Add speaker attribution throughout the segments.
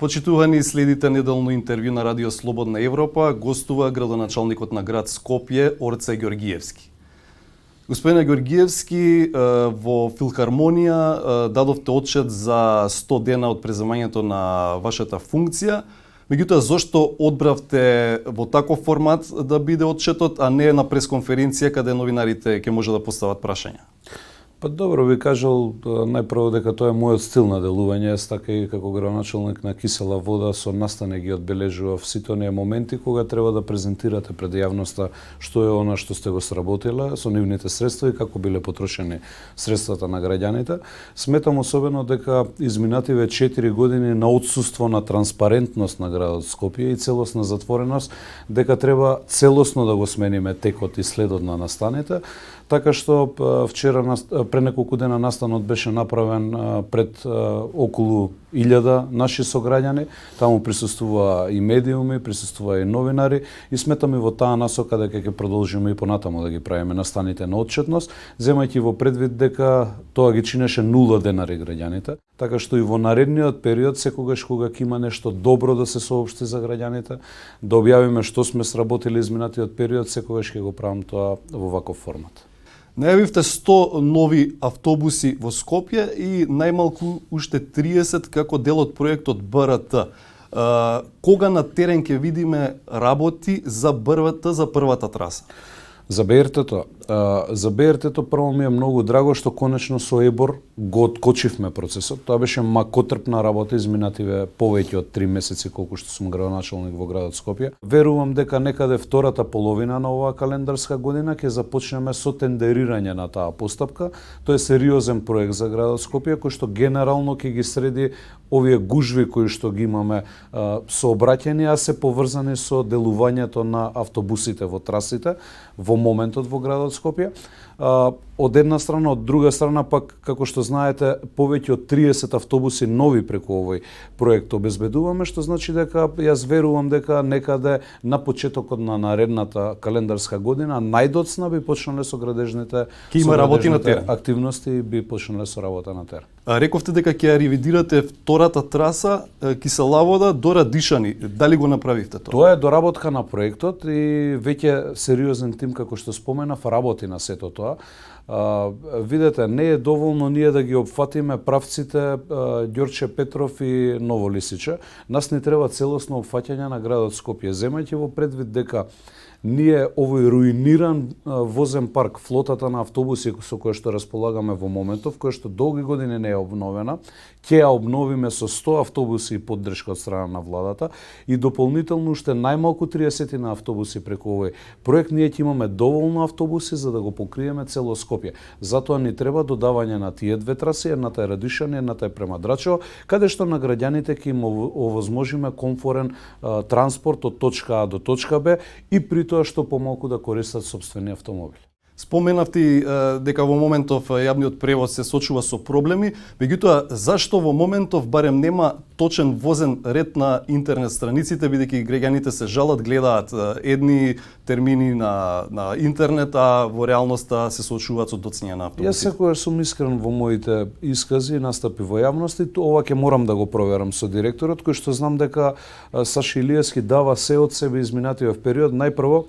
Speaker 1: Почитувани, следите неделно интервју на Радио Слободна Европа, гостува градоначалникот на град Скопје, Орце Ѓоргиевски. Господине Ѓоргиевски, во Филхармонија дадовте отчет за 100 дена од преземањето на вашата функција. Меѓутоа, зошто одбравте во таков формат да биде отчетот, а не на пресконференција каде новинарите ќе може да постават прашања?
Speaker 2: Па добро би кажал најпрво дека тоа е мојот стил на делување. Јас така и како градоначалник на Кисела вода со настане ги одбележував сите оние моменти кога треба да презентирате пред јавноста што е она што сте го сработиле со нивните средства и како биле потрошени средствата на граѓаните. Сметам особено дека изминативе 4 години на отсуство на транспарентност на градот Скопје и целосна затвореност, дека треба целосно да го смениме текот и следот на настаните. Така што вчера, пред неколку дена, настанот беше направен пред околу 1000 наши сограѓани. Таму присуствува и медиуми, присуствува и новинари и сметам и во таа насока дека ќе продолжиме и понатаму да ги правиме настаните на отчетност, земајќи во предвид дека тоа ги чинеше 0 денари граѓаните. Така што и во наредниот период, секогаш кога ќе има нешто добро да се соопшти за граѓаните, да објавиме што сме сработили изминатиот период, секогаш ќе го правам тоа во ваков формат.
Speaker 1: Најавивте 100 нови автобуси во Скопје и најмалку уште 30 како дел од проектот БРТ. Кога на терен ќе видиме работи за БРТ, за првата траса?
Speaker 2: За БРТ-то прво ми е многу драго што конечно со ЕБОР го откочивме процесот. Тоа беше макотрпна работа, изминативе повеќе од 3 месеци колку што сум градоначалник во градот Скопје. Верувам дека некаде втората половина на оваа календарска година ќе започнеме со тендерирање на таа постапка. Тоа е сериозен проект за градот Скопје кој што генерално ќе ги среди овие гужви кои што ги имаме сообраќајни, а се поврзани со делувањето на автобусите во трасите во моментот во градот Скопје. Од една страна, од друга страна пак, како што знаете, повеќе од 30 автобуси нови преку овој проект обезбедуваме, што значи дека јас верувам дека некаде на почетокот на наредната календарска година најдоцна би почнале со градежните активности и би почнале со работа на терен.
Speaker 1: Рековте дека ќе ревидирате втората траса Киселавода до Радишани. Дали го направивте тоа?
Speaker 2: Тоа е доработка на проектот и веќе сериозен тим, како што споменав, работи на сето тоа. Видете, не е доволно ние да ги опфатиме правците Ѓорче Петров и Ново Лисиче. Нас не треба целосно опфаќање на градот Скопје, земајќи во предвид дека ние овој руиниран возен парк, флотата на автобуси со која што располагаме во моментов, која што долги години не е обновена, ќе ја обновиме со 100 автобуси и поддршка од страна на владата и дополнително уште најмалку 30 на автобуси преку овој проект. Ние ќе имаме доволно автобуси за да го покриеме цело Скопје. Затоа ни треба додавање на тие две траси, едната е Радишани, едната е према Драчево, каде што на граѓаните ќе им овозможиме комфорен транспорт од точка А до точка Б и при тоа што помалку да користат сопствени автомобили.
Speaker 1: Споменавте дека во моментов јавниот превоз се сочува со проблеми, меѓутоа зашто во моментов барем нема точен возен ред на интернет страниците, бидејќи граѓаните се жалат, гледаат едни термини на интернет, а во реалноста се соочуваат со доцнење на автобуси?
Speaker 2: Јас секогаш сум искрен во моите искази и настапи во јавност и ова ќе морам да го проверам со директорот, кој што знам дека Саши Илиевски дава се од себе изминатиот период. Најпрво,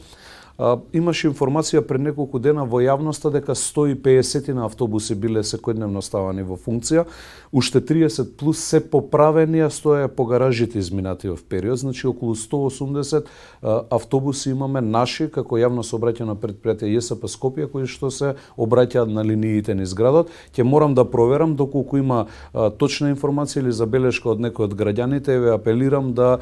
Speaker 2: имаше информација пред неколку дена во јавноста дека 150 на автобуси биле секојдневно ставани во функција, уште 30 плюс се поправени, а стоја по гаражите изминатиот период, значи околу 180 автобуси имаме наши како јавно сообраќајно претпријатие ЈСП Скопје кои што се обраќаат на линиите низ градот. Ќе морам да проверам доколку има точна информација или забелешка од некој од граѓаните, ве апелирам да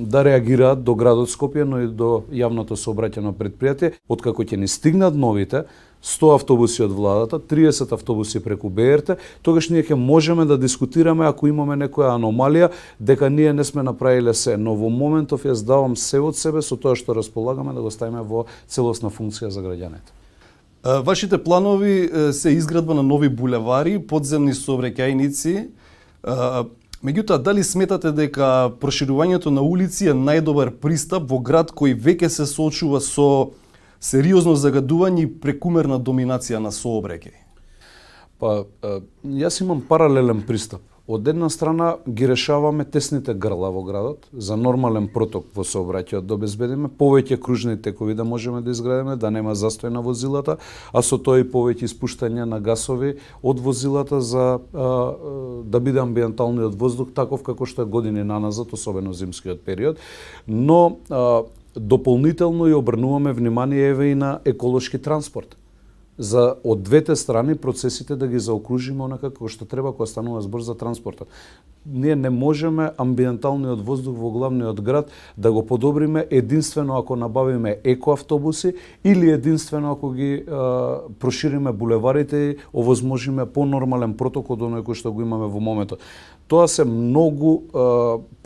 Speaker 2: реагираат до градот Скопје, но и до јавното сообраќајно претпријатие, откако ќе ни стигнат новите 100 автобуси од владата, 30 автобуси преку БРТ, тогаш ние ќе можеме да дискутираме ако имаме некоја аномалија дека ние не сме направиле се, но во моментов јас давам се од себе со тоа што располагаме да го ставиме во целосна функција за граѓаните.
Speaker 1: Вашите планови се изградба на нови булевари, подземни сообраќајници. Меѓутоа, дали сметате дека проширувањето на улици е најдобар пристап во град кој веќе се соочува со сериозно загадување и прекумерна доминација на сообраќај?
Speaker 2: Па, јас имам паралелен пристап. Од една страна ги решаваме тесните грла во градот, за нормален проток во сообраќајот да обезбедиме, повеќе кружни текови да можеме да изградиме, да нема застој на возилата, а со тоа и повеќе испуштање на гасови од возилата за да биде амбиенталниот воздух таков како што е години наназад, особено зимскиот период, но дополнително и обрнуваме внимание еве и на еколошки транспорт. За од двете страни процесите да ги заокружиме онака како што треба кога станува збор за транспортот. Ние не можеме амбиенталниот воздух во главниот град да го подобриме единствено ако набавиме екоавтобуси или единствено ако ги прошириме булеварите и овозможиме понормален проток од оној кој што го имаме во моментот. Тоа се многу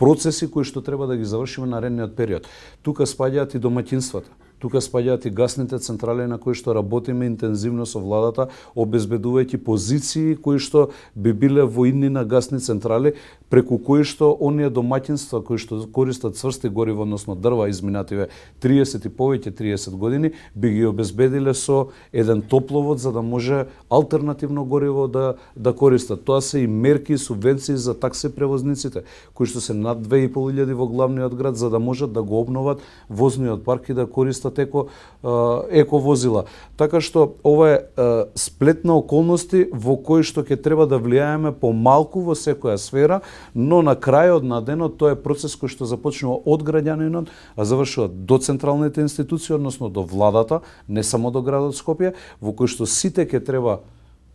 Speaker 2: процеси кои што треба да ги завршиме наредниот период. Тука спаѓаат и домаќинствата. Тука спаѓаат и гасните централи на кои што работиме интензивно со владата, обезбедувајќи позиции кои што би биле во идни на гасни централи, преку кои што оние домаќинства кои што користат цврсти горива, односно дрва изминативе 30 и повеќе 30 години, би ги обезбедиле со еден топловод за да може алтернативно гориво да користат. Тоа се и мерки и субвенции за такси превозниците, кои што се над 2500 во главниот град за да можат да го обноват возниот парк и да користат еко возила. Така што ова е сплет на околности во кои што ќе треба да влијаеме помалку во секоја сфера, но на крајот на денот тоа е процес кој што започнува од граѓанинот, а завршува до централните институции, односно до владата, не само до градот Скопје, во кој што сите ќе треба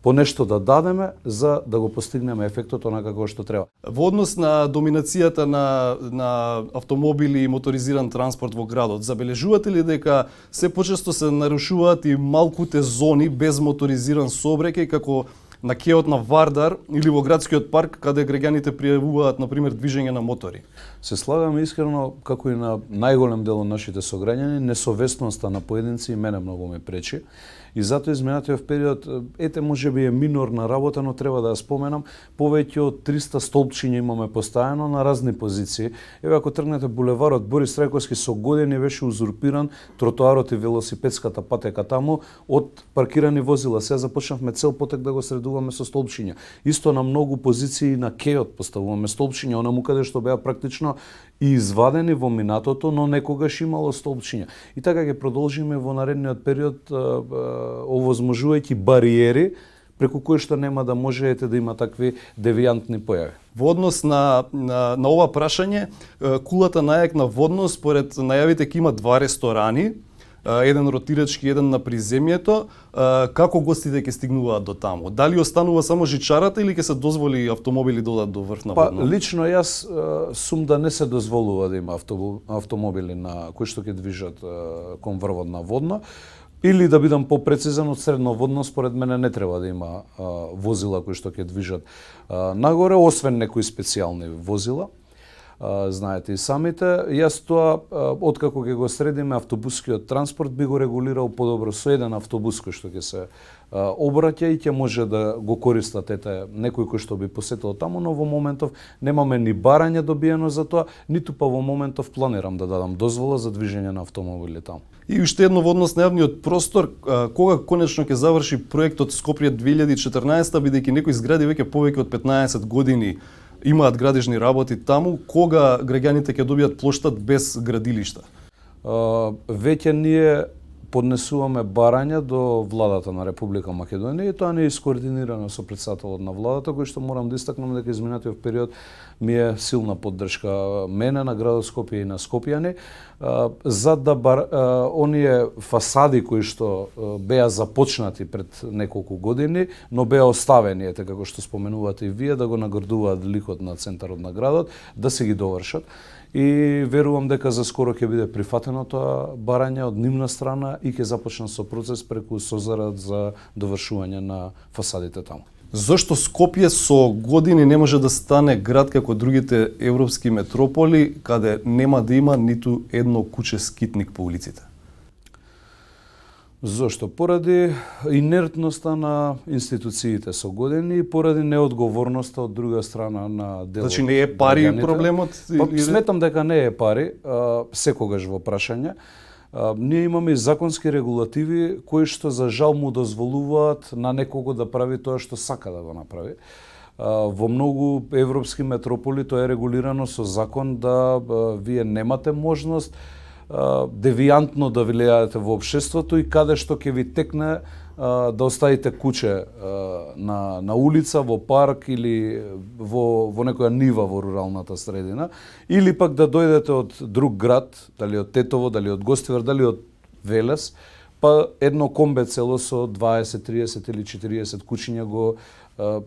Speaker 2: по нешто да дадеме за да го постигнеме ефектот онака како што треба.
Speaker 1: Во однос на доминацијата на автомобили и моторизиран транспорт во градот, забележувате ли дека се почесто се нарушуваат и малкуте зони без моторизиран сообраќај како на кеот на Вардар или во градскиот парк каде граѓаните пријавуваат на пример движење на мотори?
Speaker 2: Се слагаме искрено како и на најголем дел од нашите сограѓани, несовесноста на поединци и мене многу ме пречи. И затоа изминатиот период, можеби е минорна работа, но треба да ја споменам, повеќе од 300 столбчиња имаме постојано на разни позиции. Еве ако тргнете булеварот Борис Трајковски со години беше узурпиран тротоарот и велосипедската патека таму од паркирани возила. Сега започнавме цел потек да го средуваме со столбчиња. Исто на многу позиции на кеот поставуваме столбчиња, онаму каде што беа практично и извадени во минатото, но некогаш имало столбчиња. И така ќе продолжиме во наредниот период овозможувајќи бариери преку кои што нема да можете да има такви девијантни појави.
Speaker 1: Во однос на ова прашање, кулата најакна во однос, според најавите ќе има два ресторани, еден ротирачки, еден на приземјето. Како гостите ќе стигнуваат до таму? Дали останува само жичарата или ќе се дозволи автомобили да одат до врв на водно?
Speaker 2: Лично јас сум да не се дозволува да има автомобили на кои што ќе движат кон врвот на водно. Или да бидам попрецизен, од средноводно според мене не треба да има возила кои што ќе движат нагоре, освен некои специјални возила. Знаете и самите, јас тоа, откако ќе го средиме автобускиот транспорт, би го регулирал подобро со еден автобус кој што ќе се обраќа и ќе може да го користат некој кој што би посетил таму, но во моментов немаме ни барање добиено за тоа, ниту па во моментов планирам да дадам дозвола за движење на автомобили таму.
Speaker 1: И уште едно во однос на јавниот простор, кога конечно ќе заврши проектот Скопје 2014, бидејќи некои згради веќе повеќе од 15 години имаат градежни работи таму, кога граѓаните ќе добијат плоштад без градилишта?
Speaker 2: Веќе ние поднесуваме барања до владата на Република Македонија и тоа не е искоординирано со председателот на владата, кој што морам да истакнам дека изминатиот период ми е силна поддршка мене на градот Скопје и на скопјани, за да оние фасади кои што беа започнати пред неколку години, но беа оставени, како што споменувате и вие, да го наградуваат ликот на центарот на градот, да се ги довршат. И верувам дека за скоро ќе биде прифатено тоа барање од нивна страна и ќе започне со процес преку созарат за довршување на фасадите таму.
Speaker 1: Зошто Скопје со години не може да стане град како другите европски метрополи, каде нема да има ниту едно куче скитник по улиците?
Speaker 2: Зошто? Поради инертноста на институциите со години и поради неодговорноста од друга страна на делот.
Speaker 1: Значи не е пари проблемот?
Speaker 2: Сметам дека не е пари, секогаш во прашање. Ние имаме и законски регулативи кои што за жал му дозволуваат на некого да прави тоа што сака да го направи. Во многу европски метрополи тоа е регулирано со закон да вие немате можност девијантно да влијаете во општеството и каде што ќе ви текне да оставите куче на улица, во парк или во некоја нива во руралната средина, или пак да дојдете од друг град, дали од Тетово, дали од Гостивар, дали од Велес, па едно комбе цело со 20, 30 или 40 кучиња го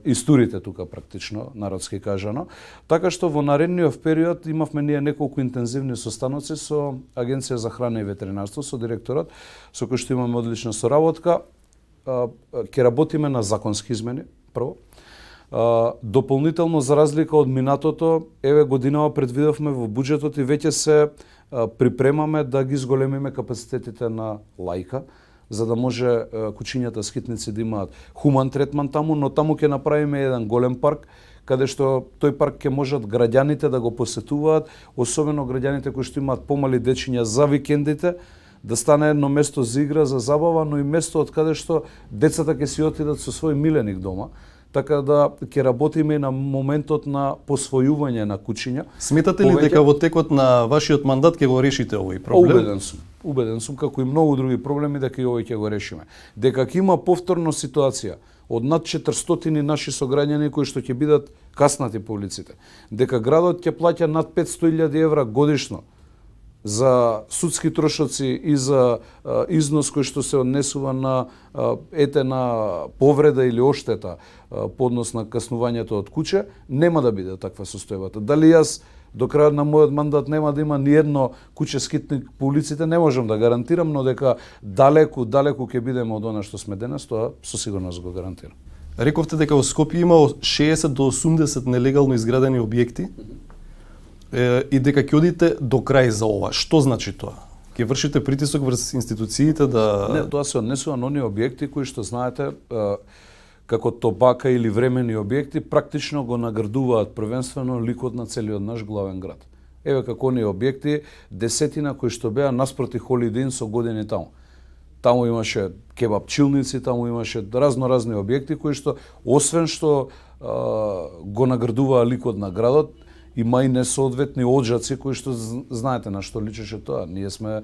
Speaker 2: истурите тука практично, народски кажано. Така што во наредниот период имавме ние неколку интензивни состаноци со Агенција за храна и ветеринарство, со директорот, со кој што имаме одлична соработка. Ќе работиме на законски измени, прво. Дополнително, за разлика од минатото, еве годинава предвидовме во буџетот и веќе се припремаме да ги зголемиме капацитетите на лајка, за да може кучињата скитници да имаат хуман третман таму, но таму ќе направиме еден голем парк, каде што тој парк ќе можат граѓаните да го посетуваат, особено граѓаните кои што имаат помали дечиња за викендите, да стане едно место за игра, за забава, но и место од каде што децата ќе си отидат со свој миленик дома. Така да ќе работиме и на моментот на посвојување на кучиња.
Speaker 1: Сметате ли дека во текот на вашиот мандат ќе го решите овој проблем?
Speaker 2: Убеден сум, како и многу други проблеми, дека и овој ќе го решиме. Дека ќе има повторно ситуација од над 400 наши сограѓани кои што ќе бидат каснати по улиците. Дека градот ќе плаќа над 500.000 евра годишно за судски трошоци и за износ кој што се однесува на етена повреда или оштета по однос на каснувањето од куче, нема да биде таква состојбата. Дали јас до крајот на мојот мандат нема да има ни едно куче скитник по улиците, не можам да гарантирам, но дека далеку ќе бидеме од она што сме денес, тоа со сигурност го гарантирам.
Speaker 1: Рековте дека во Скопје има 60 до 80 нелегално изградени објекти и дека ќе одите до крај за ова. Што значи тоа? Ќе вршите притисок врз институциите да...
Speaker 2: Не, тоа се однесува на оние објекти кои што знаете, како тобака или времени објекти, практично го наградуваат првенствено ликот на целиот наш главен град. Еве како оние објекти, десетина кои што беа наспроти Holiday Inn со години таму. Таму имаше кебапчилници, таму имаше разни објекти кои што, освен што го наградуваа ликот на градот, има и несоодветни оджаци кои што знаете на што личеше тоа. Ние сме,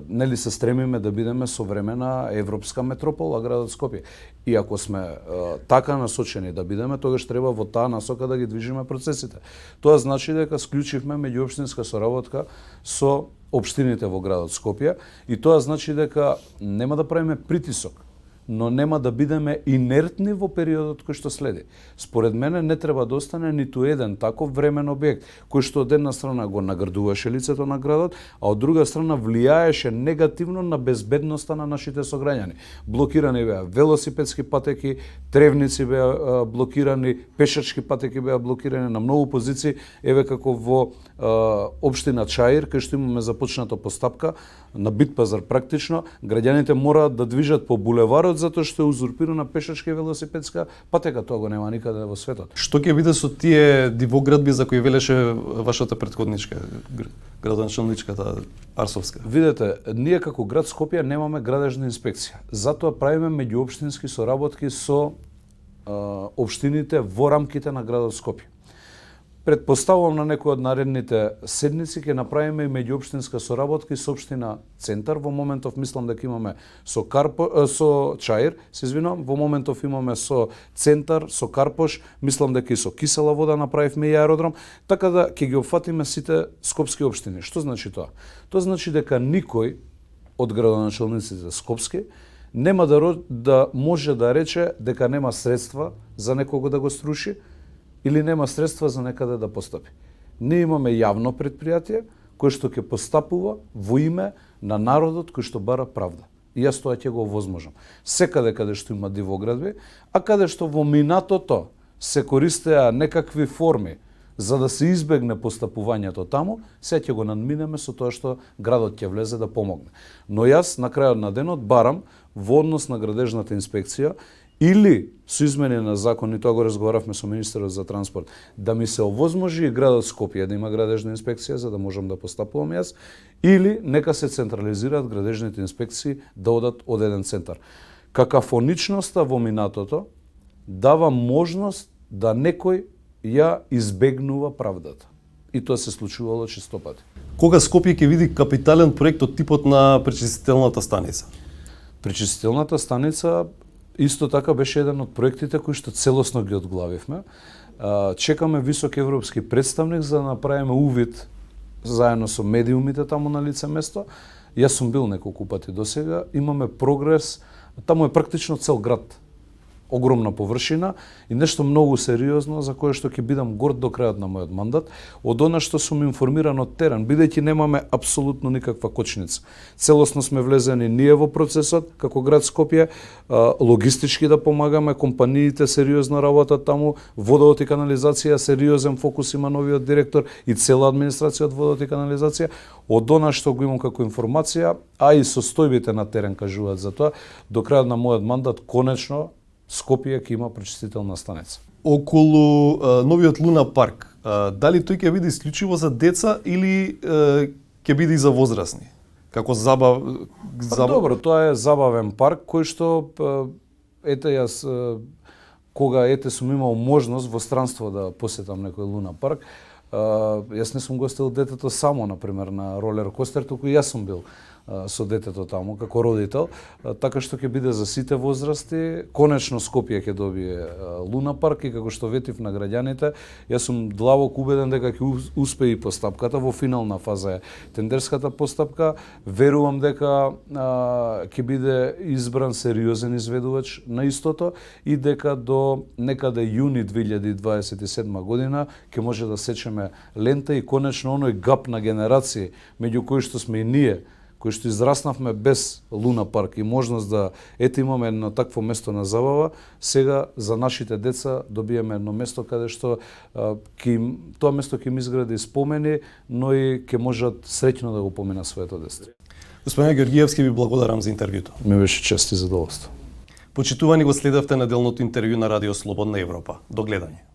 Speaker 2: нели се стремиме да бидеме современа европска метропола, градот Скопје. И ако сме така насочени да бидеме, тогаш треба во таа насока да ги движиме процесите. Тоа значи дека склучивме меѓуопштинска соработка со општините во градот Скопје и тоа значи дека нема да правиме притисок, но нема да бидеме инертни во периодот кој што следи. Според мене не треба да остане ниту еден таков времен објект, кој што од една страна го наградуваше лицето на градот, а од друга страна влијаеше негативно на безбедноста на нашите сограѓани. Блокирани беа велосипедски патеки, тревници беа блокирани, пешачки патеки беа блокирани на многу позиции, еве како во општина Чаир, кај што имаме започната постапка на Битпазар практично, граѓаните мораат да движат по булеварот затоа што е узурпирана пешачка и велосипедска патека, тоа го нема никаде во светот.
Speaker 1: Што ќе биде со тие дивоградби за кои велеше вашата претходничка, градоначалничката Арсовска?
Speaker 2: Видете, ние како град Скопје немаме градежна инспекција. Затоа правиме меѓуопштински соработки со општините во рамките на градот Скопје. Предпоставувам на некој од наредните седници ќе направиме и меѓуопштинска соработка со општина Центар. Во моментов мислам дека имаме со Чаир, во моментов имаме со Центар, со Карпош, мислам дека и со Кисела вода направивме и аеродром, така да ќе ги опфатиме сите скопски општини. Што значи тоа? Тоа значи дека никој од градоначалниците скопски нема да може да рече дека нема средства за некого да го струши, или нема средства за некаде да постапи. Ние имаме јавно предпријатие кој што ќе постапува во име на народот кој што бара правда. И јас тоа ќе го овозможам. Секаде каде што има дивоградби, а каде што во минатото се користеа некакви форми за да се избегне постапувањето таму, се ќе го надминеме со тоа што градот ќе влезе да помогне. Но јас на крајот на денот барам во однос на градежната инспекција или со измени на закон, и тоа го разговаравме со министерот за транспорт, да ми се овозможи и градот Скопје да има градежна инспекција за да можам да постапувам јас, или нека се централизираат градежните инспекции да одат од еден центар. Какафоничноста во минатото дава можност да некој ја избегнува правдата. И тоа се случувало често пати.
Speaker 1: Кога Скопје ќе види капитален проект од типот на пречистителната станица?
Speaker 2: Пречистителната станица исто така беше еден од проектите кои што целосно ги одглавивме. Чекаме висок европски представник за да направиме увид заедно со медиумите таму на лице место. Јас сум бил неколку пати досега, имаме прогрес, таму е практично цел град. Огромна површина и нешто многу сериозно за кое што ќе бидам горд до крајот на мојот мандат, од она што сум информиран од терен, бидејќи немаме апсолутно никаква кочница. Целосно сме влезени ние во процесот, како град Скопје, логистички да помагаме, компаниите сериозно работат таму, водовод и канализација, сериозен фокус има новиот директор и цела администрација од водовод и канализација. Од она што го имам како информација, а и состојбите на терен кажуваат за тоа, до крајот на мојот мандат конечно Скопје ќе има пречистителна станица.
Speaker 1: Околу новиот Луна парк, дали тој ќе биде исклучиво за деца или ќе биде и за возрастни? Како забав...
Speaker 2: Добро, тоа е забавен парк кој што јас кога сум имал можност во странство да посетам некој Луна парк, јас не сум гостил детето само, например, на ролер костер, туку јас сум бил со детето таму како родител, така што ќе биде за сите возрасти. Конечно Скопје ќе добие Луна парк и како што ветив на граѓаните, јас сум длабоко убеден дека ќе успее и постапката, во финална фаза е тендерската постапка. Верувам дека ќе биде избран сериозен изведувач на истото и дека до некаде јуни 2027 година ќе може да сечеме лента и конечно оној гап на генерации меѓу кои што сме и ние, кои што израснавме без Луна парк и можност да имаме едно такво место на забава, сега за нашите деца добиеме едно место каде што тоа место ќе им изгради спомени, но и ќе можат среќно да го помина своето детство.
Speaker 1: Господине Георгиевски, ви благодарам за интервјуто.
Speaker 2: Ми беше чест и задоволство.
Speaker 1: Почитувани, го следевте неделното интервју на Радио Слободна Европа. До гледање.